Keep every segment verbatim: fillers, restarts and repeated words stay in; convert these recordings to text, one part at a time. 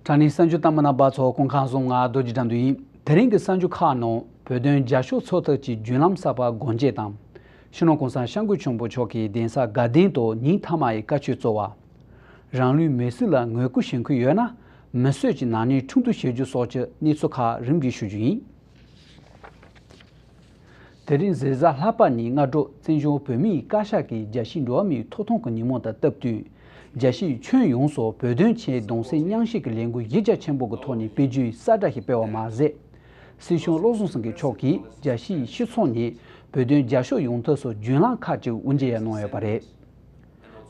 དྲ་གནས་གསར་འགྱུར་ལྟ་མི་རྣམ་པ་ཚོ་སྐུ་ཁམས་བཟང་། ང་རྡོ་རྗེ་དགྲ་འདུལ་ཡིན། དེ་རིང་གི་གསར་འགྱུར་ཁག་ནང་བོད་དོན་རྒྱབ་སྐྱོར་ཚོགས་ཐབས་ཀྱི་བརྒྱུད་ལམ་གསར་པ་སྒོ་འབྱེད་དང་། སྤྱི་ནོར་༸གོང་ས་༸སྐྱབས་མགོན་ཆེན་པོ་མཆོག་གིས་གདན་ས་དགའ་ལྡན་དུ་ཉིན་མཐའ་མ་ཡི་བཀའ་ཆོས་སྩལ་བ། རང་ལུས་མེར་སྲེག་ལ་ངོ་རྒོལ་བྱེད་མཁན་ཡོད་ན་མི་གསོད་ཀྱི་ནག་ཉེས་ཁྲིམས་གཏུག་བྱེད་རྒྱུ་སོགས་ཀྱི་གནས་ཚུལ་ཁག་རིམ་གྱིས་ཞུ་རྒྱུ་ཡིན། དེ་རིང་གཟའ་ལྷག་པ་ཉིན་སྔ་དྲོ་བཙན་བྱོལ་བོད་མིའི་བཀའ་ཤག་གིས་རྒྱལ་སྤྱིའི་འགྲོ་བ་མིའི་ཐོབ་ཐང་གི་ཉིན་མོ་དང་སྟབས་བསྟུན། རྒྱལ་སྤྱིའི་ཁྱོན་ཡོངས་སུ་བོད་དོན་ཆེད་གདུང་སེམས་མཉམ་བསྐྱེད་ཀྱི་ལས་འགུལ་གཞི་རྒྱ་ཆེན་པོ་གི་ཐོག་ནས་སྤེལ་རྒྱུའི་གསལ་བསྒྲགས་ཤིག་སྤེལ་བ་མ་ཟད། སྲིད་སྐྱོང་བློ་བཟང་སེང་གེ་མཆོག་གིས་རྒྱལ་སྤྱིའི་སྤྱི་ཚོགས་ནས་བོད་དོན་རྒྱབ་སྐྱོར་ཡོང་ཐབས་སུ་བརྒྱུད་ལམ་ཁག་ཅིག་དབུ་འབྱེད་ཡང་གནང་ཡོད་པ་རེད།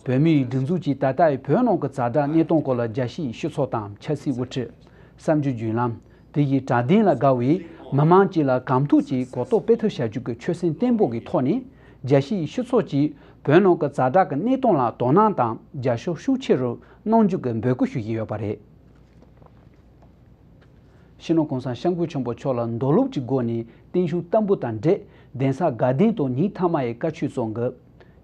བོད་མིའི་སྒྲིག་འཛུགས་ཀྱིས་ད་ལྟའི་བོད་ནང་གི་ཛ་དྲག་གནས་སྟངས་སྐོར་ལ་རྒྱལ་སྤྱིའི་སྤྱི་ཚོགས་དང་ཆབ་སྲིད་དབུ་ཁྲིད། གསར་འགྱུར་བརྒྱུད་ལམ། དེ་ཡི་དྲ་སྟེང་ལ་དགའ་བའི་མི་མང་བཅས་ལ་གང་ཐུབ་ཀྱིས་གོ་རྟོགས་སྤེལ་ཐབས་བྱ་རྒྱུ་གི་ཆོད་སེམས་བརྟན་པོ་གི་ཐོག་ནས་རྒྱལ་སྤྱིའི་སྤྱི་ཚོགས་ཀྱིས་བོད་ནང་གི་ཛ་དྲག་གི་གནས་སྟངས་ལ་དོ་སྣང་དང་རྒྱབ་སྐྱོར་ཤུགས་ཆེ་རུ་གནང་རྒྱུ་གི་འབོད་སྐུལ་ཞུ་བཞིན་ཡོད་པ་རེད། སྤྱི་ནོར་༸གོང་ས་༸སྐྱབས་མགོན་ཆེན་པོ་མཆོག་ལ་མདོ་ལུགས་ཀྱི་སྒོ་ནས་བརྟན་བཞུགས་བསྟར་འབུལ་དང་འབྲེལ་གདན་ས་དགའ་ལྡན་དུ་ཉིན་མཐའ་མ་ཡི་བཀའ་ཆོས་སྩལ་འགོ།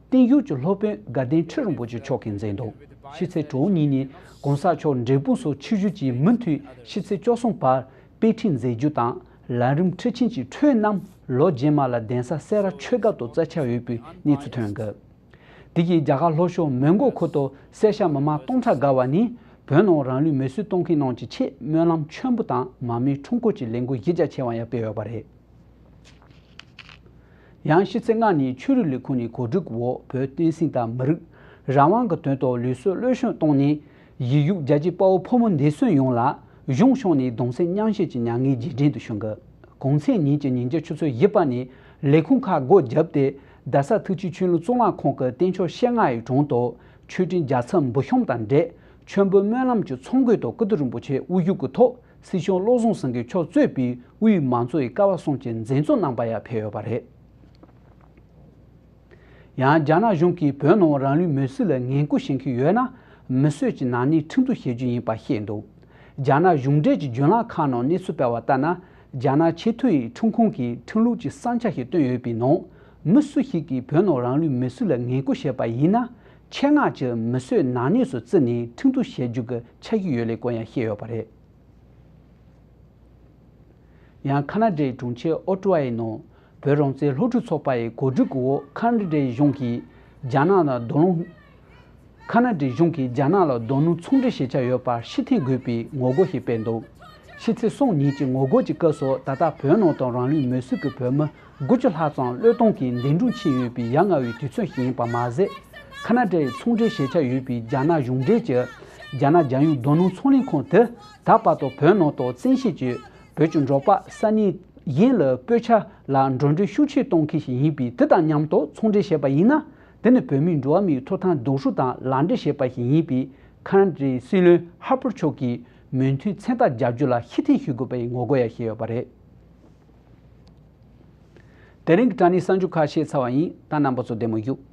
བརྟན་བཞུགས་ཀྱི་སློབ་དཔོན་དགའ་ལྡན་ཁྲི་རིན་པོ་ཆེ་མཆོག་གིས་མཛད་འདུག་ཕྱི་ཚེས་དྲུག་ཉིན་ནས་༸གོང་ས་མཆོག་འབྲས་སྤུངས་སུ་ཆིབས་བསྒྱུར་གྱིས་མུ་མཐུད་ཕྱི་ཚེས་བཅུ་གསུམ་བར་དཔེ་ཁྲིད་མཛད་རྒྱུ་དང་། ལམ་རིམ་ཁྲིད་ཆེན་གྱི་འཕྲོས་རྣམས་ལོ་རྗེས་མ་ལ་གདན་ས་སེ་ར་ཆོས་སྒར་དུ་བསྩལ་འཆར་ཡོད་པའི་གནས་ཚུལ་ཐོན་འགོ། དེ་ཡིས་རྒྱ་གར་ལྷོ་ཕྱོགས་མོན་གྷོ་ཁུལ་དུ་སེར་སྐྱ་མི་མང་སྟོང་ཕྲག་བརྒལ་བ་ནི་བོད་ནང་རང་ལུས་མེར་སྲེག་གཏོང་མཁན་རྣམས་ཀྱི་ཆེད་སྨོན་ལམ་མཆོད་འབུལ་དང་མར་མེ་ཁྲོམ་སྐོར་གྱི་ལས་འགུལ་གཞི་རྒྱ་ཆེ་བ་ཡང་སྤེལ་ཡོད་པ་རེད། ཡང་ཕྱི་ཚེས་ལྔ་ཉིན་ཆོས་རིག་ལས་ཁུངས་ནས་གོ་སྒྲིག་འོག་བོད་བསྟན་སྲིད་དང་མི་རིགས་རང་དབང་གི་དོན་དུ་ལུས་སྲོག་བློས་བྱང་བཏང་ནས་ཡིད་གཡོག་རྒྱལ་གཅེས་དཔའ་བོ་ཕོ་མོ་འདས་གསོན་ཡོངས་ལ་གཞུང་ཕྱོགས་ནས་གདུང་སེམས་མཉམ་བསྐྱེད་ཀྱི་མྱ་ངན་རྗེས་དྲན་དུ་ཞུ་འགོ། གུང་ཚིགས་ཉིན་གྱི་ཉིན་རྒྱབ་ཆུ་ཚོད་བཞི་པ་ནས་ལས་ཁུངས་ཁག་སྒོ་བརྒྱབ་སྟེ། རྡ་ས་ཐུགས་རྗེ་ཆོས་ལུགས་གཙུག་ལག་ཁང་གི་རྟེན་མཆོག་ཤེལ་རྔ་ཡི་དྲུང་དུ་མཆོད་སྤྲིན་རྒྱལ་ཚབ་འབུལ་ཤོམ་དང་འབྲེལ་མཆོད་འབུལ་སྨོན་ལམ་གྱི་ཚོགས་མགོན་དུ་ཀིརྟི་རིན་པོ་ཆེ་དབུ་བཞུགས་ཀྱི་ཐོག་སྲིད་སྐྱོང་བློ་བཟང་སེང་གེ་མཆོག་གཙོས་པའི་དབུས་མང་གཙོ་ཡི་ཀ་བ་གསུམ་གྱི་མཛད་གཙོ་རྣམ་པ་ཡང་ཕེབས་ཡོད་པ་རེད། ཡང་རྒྱ་ནག་གཞུང་གིས་བོད་ནང་རང་ལུས་མེར་སྲེག་ལ་ངན་སྐུལ་བྱེད་མཁན་ཡོད་ན་མི་གསོད་ཀྱི་ནག་ཉེས་ཁྲིམས་གཏུག་བྱེད་རྒྱུ་ཡིན་པ་བཤད་འདུག་རྒྱ་ནག་གཞུང་འབྲེལ་གྱི་བརྒྱུད་ལམ་ཁག་ནང་གནས་ཚུལ་སྤེལ་བ་ལྟར་ན། རྒྱ་ནག་ཆེས་མཐོ་ཡི་ཁྲིམས་ཁང་གིས་ཁྲིམས་ལུགས་ཀྱི་བསམ་འཆར་ཞིག་བཏོན་ཡོད་པའི་ནང་། མི་སུ་ཞིག་གིས་བོད་ནང་རང་ལུས་མེར་སྲེག་ལ་ངན་སྐུལ་བྱས་པ་ཡིན་ན། ཆེད་མངགས་ཀྱིས་མི་གསོད་ནག་ཉེས་སུ་བརྩིས་ནས་ཁྲིམས་གཏུག་བྱེད་རྒྱུ་གི་འཆར་གཞི་ཡོད་ལེ་སྐོར་ཡང་བཤད་ཡོད་པ་རེད། ཡང་ཁ་ན་ཌའི་གྲོང་ཁྱེར་ཨོ་ཊ་ཝ་ཡི་ནང་བོད་རང་བཙན་སློབ་ཕྲུག་ཚོགས་པ་ཡི་གོ་སྒྲིག་འོག་ཁ་ན་ཌའི་གཞུང་གིས་རྒྱ་ནག་ལ་རྡོ་སྣུམ། ཁ་ན་ཌའི་གཞུང་གིས་རྒྱ་ནག་ལ་རྡོ་སྣུམ་ཚོང་འབྲེལ་བྱེད་འཆར་ཡོད་པར་ཕྱིར་འཐེན་དགོས་པའི་ངོ་རྒོལ་ཞིག་སྤེལ་འདུག་ཕྱི་ཚེས་གསུམ་ཉིན་གྱི་ངོ་རྒོལ་གྱི་སྐབས་སུ་ད་ལྟ་བོད་ནང་དུ་རང་ལུས་མེར་སྲེག་གི་བོད་མི་དགུ་བཅུ་ལྷག་ཙམ་བློས་གཏོང་གིས་འདས་གྲོངས་ཕྱིན་ཡོད་པའི་ཡ་ང་བའི་དུས་ཚོད་ཞིག་ཡིན་པ་མ་ཟད། ཁ་ན་ཌའི་ཚོང་འབྲེལ་བྱེད་འཆར་ཡོད་པའི་རྒྱ་ནག་གཞུང་འབྲེལ་གྱི་རྒྱ་ནག་རྒྱལ་ཡོངས་རྡོ་སྣུམ་ཚོང་ལས་ཁང་དེ་ད་བར་དུ་བོད་ནང་དུ་བཙན་ཤེད་ཀྱིས་བོད་ཀྱི་འབྲོག་པ་ས་གནས་གཞན་ལ་སྤོས་ཆས་ལ་འགྲོ་གྲོན་ཤུགས་ཆེ་གཏོང་མཁན་ཞིག་ཡིན་པས། དེ་དང་མཉམ་དུ་ཚོང་འབྲེལ་བྱས་པ་ཡིན་ན། དེ་ནི་བོད་མིའི་འགྲོ་བ་མིའི་ཐོབ་ཐང་སྡུག་སྲུང་དང་ལག་འབྲེལ་བྱས་པ་ཞིག་ཡིན་པས། ཁ་ན་ཌའི་སྲིད་བློན་ཧར་པར་མཆོག་གིས་མོས་མཐུན་མཚན་རྟགས་རྒྱག་རྒྱུ་ལ་ཕྱིར་འཐེན་ཞུ་དགོས་པའི་ངོ་རྒོལ་ཡང་བྱས་ཡོད་པ་རེད། དེ་རིང་གི་དྲ་གནས་གསར་འགྱུར་ཁག་བཤད་ཚར་བ་ཡིན། ད་རྣམ་པ་ཚོ་བདེ་མོ་བཞུགས།